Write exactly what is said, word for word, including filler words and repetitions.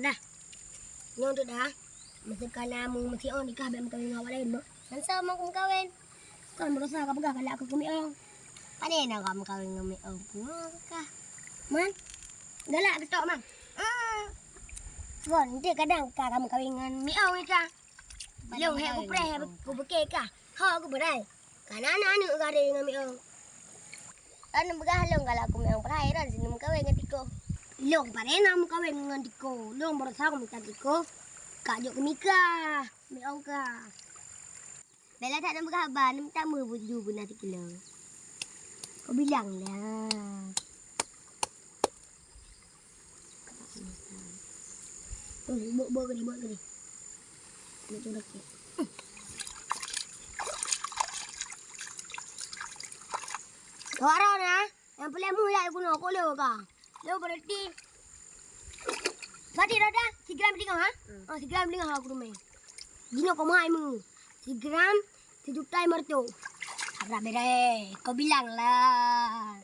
Dah. Nyoe tu dah. Masa kana mu masih on nikah bèk meukawen ngon awak laén meuh. Nyan sama aku meukawen. Kon meurasa ka peugah galak aku keu miong. Pane na ka meukawen ngon miong pun kah? Man. Galak keutok man. Ah. Kon, nanti kadang ka kamu kawin ngon miong ika. Long hek kupreh, kubeukeh kah? Ho kubeudai. Kana aneuk-aneuk gare ngon miong. Kan peugah long galak aku miong peurai ran sineum meukawen ngon tiko. Long pane na meukawen ngon tiko. Long baroesa aku mita tiko. Kak jok keunikah. Miong kah. Bela tak na peugah haba, nem tamu buju guna sikilo. Kau bilang lah. Oh, bok bok gini, bok gini. Bok tu lagi. Kau arah na, yang pula mu ya guna kau lo ka. Lo berarti. Berarti dah dah, sigram lima ha? Hmm. Oh, sigram lima aku rumah. Gini kau mai mu. Sigram sejuta lima ratus. Harap berai, kau bilang lah.